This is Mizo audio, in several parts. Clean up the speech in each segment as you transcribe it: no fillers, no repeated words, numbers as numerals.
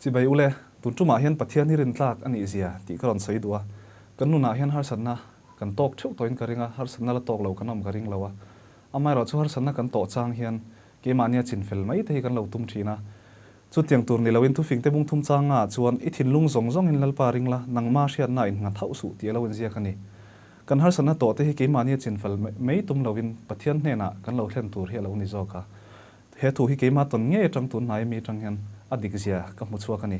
Chibai ule, tun tumah hian Pathian hi rintlak a nih zia tih ka rawn sawi duh a. Kan nunah hian harsatna kan tawk theuh tawhin ka ring a, harsatna la tawk lo kan awm ka ring lo a. Amaherawhchu harsatna kan tawh chang hian keimahnia chinfel mai te hi kan lo tum thin a. Chutiang tur ni loin thufingte bung thum changa chuan i thinlung zawng zawngin Lalpa ring la, nangma hriatna innghat hauh suh tih a lo inziak a ni. Kan harsatna tawh te hi keimahnia chinfel mai tum loin Pathian hnenah kan lo thlen tur hi a lo ni zawk a. He thu hi keimah tawn ngei atang tun hnai mi atang hian a dik zia ka hmu chhuak a ni.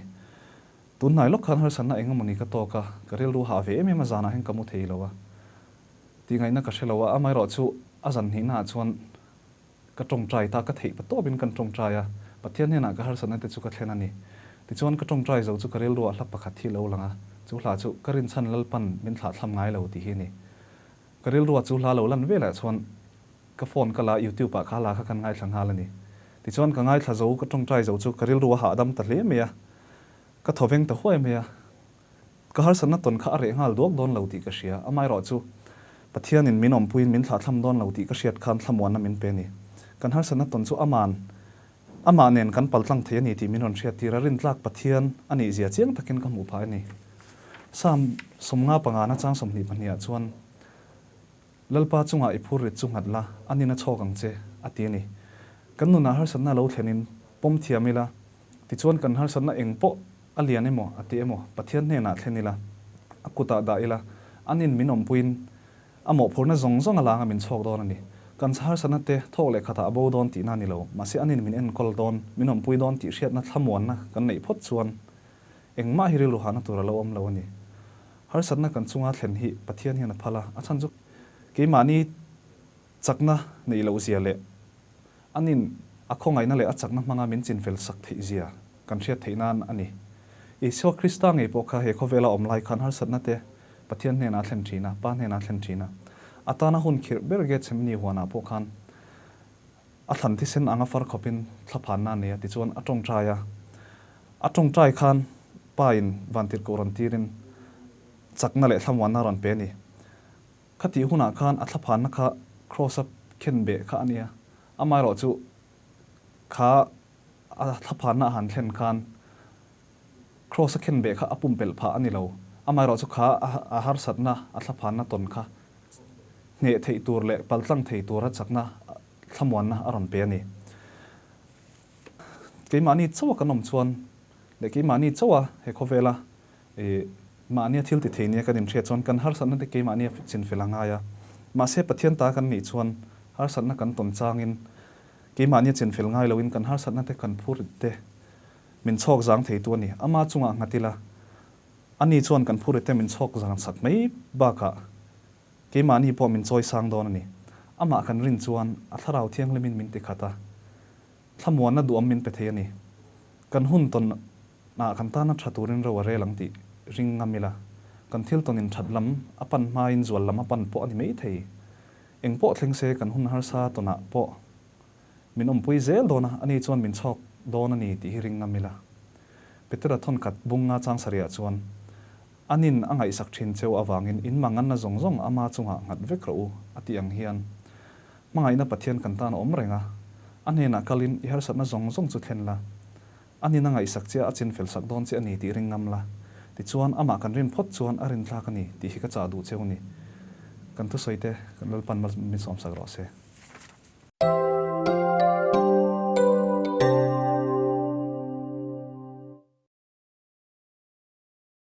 Tun hnai lawk khan harsatna eng emawni ka tawk a, ka rilru hah ve em em a zanah hian ka mu thei lo a. Tihngaihna ka hre lo a, amaherawhchu a zan hnihnaah chuan ka tawngtai ta, ka theih pa tawpin kan tawngtai a, Pathian hnenah ka harsatna te chu ka thlen a ni. Tichuan ka tawngtai zo chu ka rilruah hla pakhat hi lo lang a, chu hla chu ka rinchhan Lalpan min thlahthlam ngai lo tih hi a ni. Ka rilruah chu hla lo lan velah chuan ka phone ka la a, YouTube ah kha hla kha kan ngaithla nghal a ni. Tichuan ka ngaithla zo, ka tawngtai zo chu ka rilru a hahdam ta hle mai a, ka thaw veng ta huai mai a. Ka harsatna tawn kha a reh nghal duak dawn lo tih ka hria. Amaherawhchu, Pathianin min awmpuiin min thlahthlam dawn lo tih ka hriat khan thlamuanna min pe a ni. Kan harsatna tawn chu aman, amah nen kan paltlang thei a ni tih min rawn hriattir a, rintlak Pathian a nih zia chiang takin ka hmuh phah a ni. Psalm 55 na chang 22 ah chuan, Lalpa chungah i phur rit chu nghat la, a nina chhawk ang che, a ti a ni. Kan nunah harsatna lo thlenin pawm thiam ila, Tichuan kan harsatna eng pawh a lian emaw a ti emaw Pathian hnenah thlen ila, a kutah dah ila, anin min awmpuiin a mawhphurhna zawng zawng a langa min chhawk dawn a ni. Kan harsatna te thawk leh khatah a bo dawn tihna a ni lo, mahse anin min enkawl dawn, min awmpui dawn tih hriatna thlamuanna kan neih phawt chuan engmah hi rilru hahna tur a lo awm lo a ni. Harsatna kan chunga thlen hi Pathian hian a phal a, a chhan chu keimahni chakna neih loh zia leh Anin a khawngaihna leh a chakna hmanga min chinfel sak theih zia kan hriat theih nan a ni. Isua Krista ngei pawh kha he khawvela awm lai khan harsatna te Pathian hnenah a thlen thin a, Pa hnenah a thlen thin a. A tana hun khirh ber Gethsemane huanah pawh khan a thlan thisen anga far khawpin thlaphanna a nei a, tichuan a tawngtai a. A tawngtai khan Pa in vantirhkoh rawn tirin chakna leh thlamuanna a rawn pe a ni. Khatih hunah khan a thlaphanna kha Kross-a khen beh kha a nia. Amaherawhchu kha a thlaphanna a han thlen khan Kross-a khen beh kha a pumpelh phah a ni lo. Amaherawhchu kha a harsatna, a thlaphanna tawn kha hneh theih tur leh paltlang thei tura chakna thlamuanna a rawn pe a ni. Keimahni chauha kan awm chuan leh keimahni chauha he khawvela I mahnia thil ti thei nia kan inhriat chuan kan harsatna te keimahnia chinfel a ngai a. Mahse Pathian ta kan nih chuan harsatna kan tawn changin keimahnia chinfel ngai loin kan harsatna te kan phur te min chhawk zang thei tu a ni. Ama chungah nghat ila ani chuan kan phur te min chhawk zang sak mai bakah keimahni pawh min chawi sang dawn a ni. Amah kan rin chuan a thlarau thianghlimin min ti khat a, thlamuanna duham min pe thei a ni. Kan hun tawn Ah kan tana tha turin ro a rel ang tih ring ngam ila, kan thil tawnin that lam a pan hmain zual lam a pan pawh a ni mai thei. Eng pawh thleng se kan hun harsa tawnah pawh min awmpui zel dawn a, ani chuan min chhawk dawn a ni tih hi ring ngam ila. Petera thawnkhat bunga chang sarihah chuan, Anin a ngaihsak thin cheu avangin in manganna zawng zawng ama chungah nghat vek rawh u, a tih ang hian hmangaihna Pathian kan tan a awm reng a, a hnenah kalin i harsatna zawng zawng chu thlen la. A nina ngaihsak che a, a chin fel sak dawn che a ni tih ring ngam la. Tichuan, amah kan rin phawt chuan a rin thlak a ni tih hi ka chah duh cheu ni. Kan thusawi te, kan Lalpan min sawmsak rawh se.